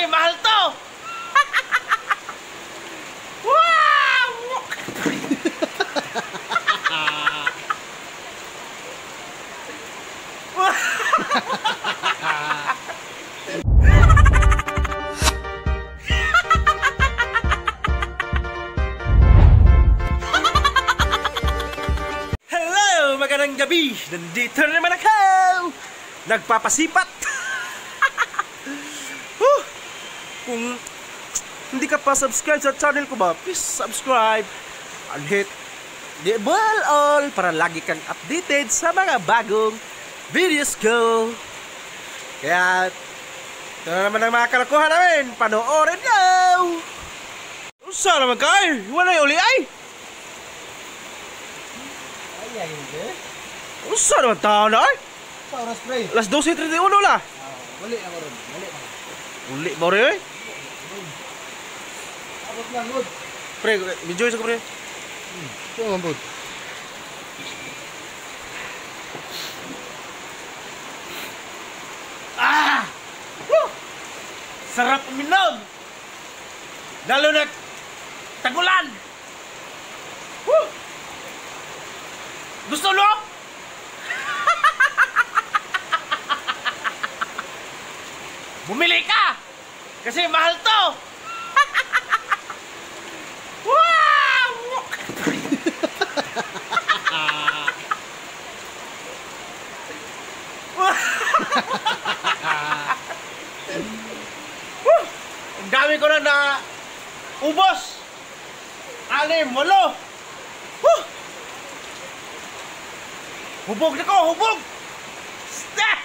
Kasi mahal to! Wow! Hello! Magandang gabi! Nandito na naman ako! Nagpapasipat! Kung hindi ka pa subscribe sa channel ko ba, please subscribe and hit the bell all para lagi kang updated sa mga bagong videos ko. Kaya ito na naman ang mga kalokohan namin. Panoorin nyo! Saan naman kayo? Wala yung uli ay? Ay, hindi. Saan naman tao na ay? Sa oras, pre. Alas 12:31 la. Wali na ko ron. Wali na. Uli ba rin ay? Abot lang, good. Pre, enjoy sa ko pre. Ito ang abot. Ah! Woo! Sarap uminom! Lalo na tagulan! Woo! Gusto mo? Bumili ka! Kasi mahal to! Wow! Ang dami ko na ubos! 6, 8! Hubog na ko! Hubog! Step!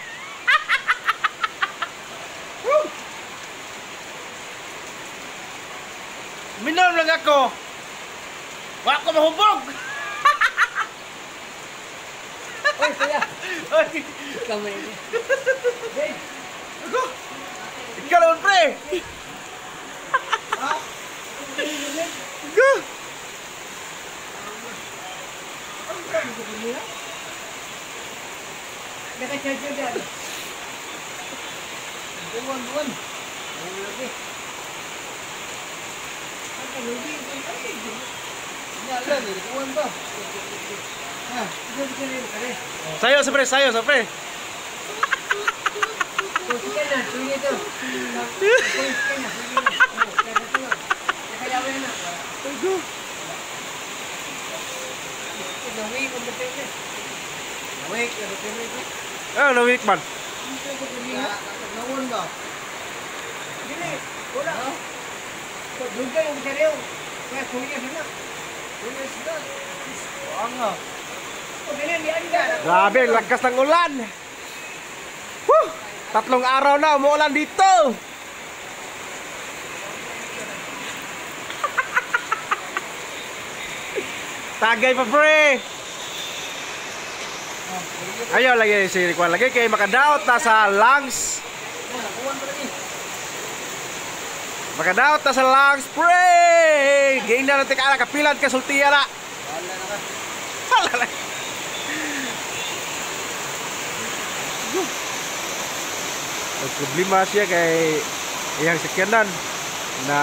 Minom lang ako! Wala ko mahubog! Oy, kuya. Ay! Kamay niya. Hey! Ako! Ikaw naman pre! Ha? Ako! Ano ba yung gusto niya? Naka-charger dyan. Buwan. Ang lagi. Ang kalubi. Nyala, buwan ba? Ha? Ito ka rin, kare. Sayo sa pre! Sayo sa pre! Sige na, sige ito. Sige na. Nakayawin na. Ako! Nawik ang depende. Nawik ang depende. Ah, no week man! Nawon ba? Dili, wala. Duga yung kareo. Kaya kuya sana. Kuya sila. Anga. Dili, di anda. Grabe, lakas ng ulan! Woo! 3 araw na umuulan dito! Tagay pa pre! Ayaw lagi si Rikwan lagi kay makadaot na sa lungs. Makadaot na sa lungs pre! Gain na natin ka kapilan ka sultiya na. Wala na. May problema siya kay iyang sakyanan na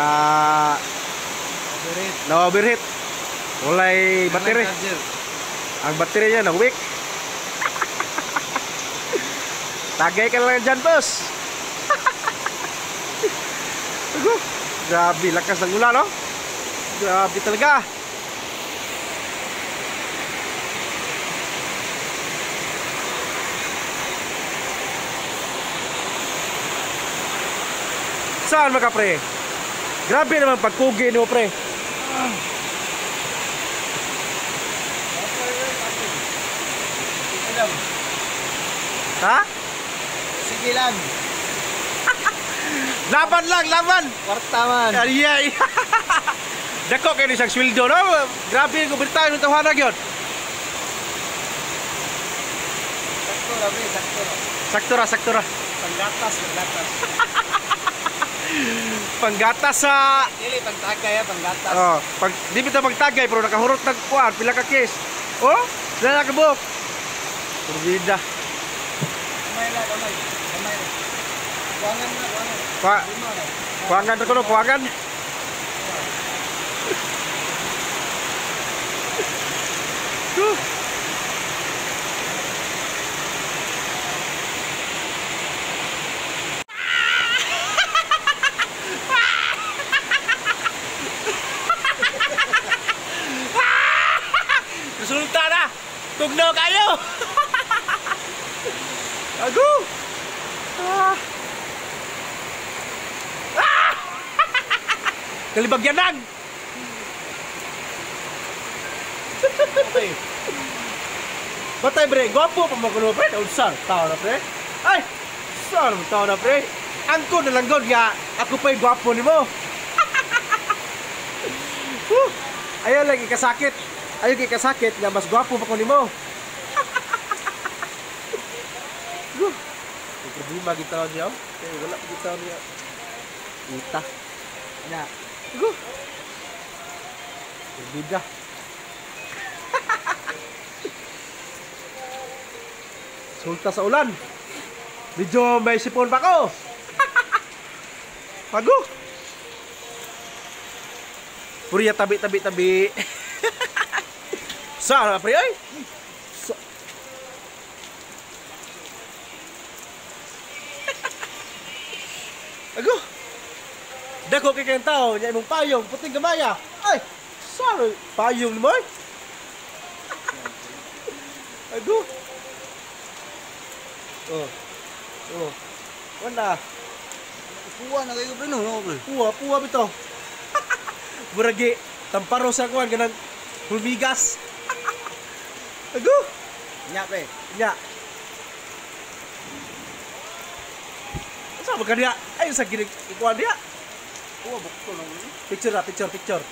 overheat. Walay battery. Ang battery niya na-weak. Tagay ka lang dyan, boss. Grabe, lakas ng ulan, no? Grabe talaga. Saan mga pre? Grabe naman pagkugi mo pre. Ha? Sige lang. Laban lang, laban. Kwarta man. Ayay. Dako kayo isang sweldo, no? Grabe yung kubertahan ng tawanan yun. Sakto ra. Panggatas. Panggatas sa... Dili, pangtagay panggatas. Oh, di bitaw pagtagay pero nakahurot ng kuan, pila ka case. Oh, dala ka buhok. Turbida. Kamay. Kuangan na, kuangan. Pak, Lima na. kuangan ako no, kuangan. Resulta na! Tugnaw kayo! Ago! Ah! Ah! Kalibagyanan! Okay. Batay bre, gwapo pa mo kuno pre, unsa tao na pre? Ay, saan mo tao na pre? Angko na lang god nga ako pa'y gwapo nimo. Ayaw lang ikasakit. Ayaw ikasakit nga mas gwapo pa ko nimo. May problema kita niya. Kaya wala pa kita niya. Ita. Na. Go. Berbeda. Sulta sa ulan. Medyo may sipon pa ko. Pago. Puriya tabi. Sana pre ay. Ago. Dako kay kang tao, nya imong payong puting gamaya. Ay, sorry, payong mo. Ago. Oh. Wala. Kuha na kayo pre no, pre. Puwa bito. Buragi, tamparo sa kuan ganang hulmigas. Ago. Nya pre. Nya. Sa ka dia? Ay sa ginig ikuan dia. Kuha bukto lang. Picture.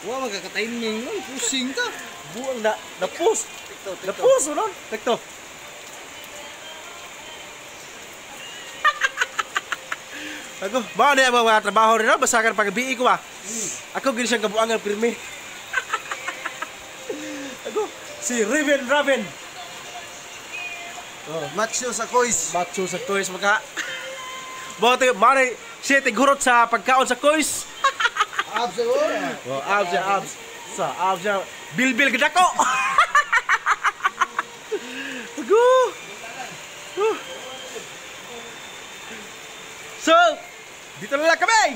Kuha magkaka-timing nun. Pusing ka. Buang na post. Tikto. Na post non? Tekto. Ako, ba na ang mga trabaho rin, basakan pag-bi'i ko ba? Ako gini siyang kabuangan pirmi. Ako, si Raven. Macho sa kois. Macho sa toys maka. Bote, mare, siya tigurot sa pagkaon sa kois. Abs ako. Oh, abs. Sa abs niya. Bilbil gada ko. Ako. So, dito na lang kami.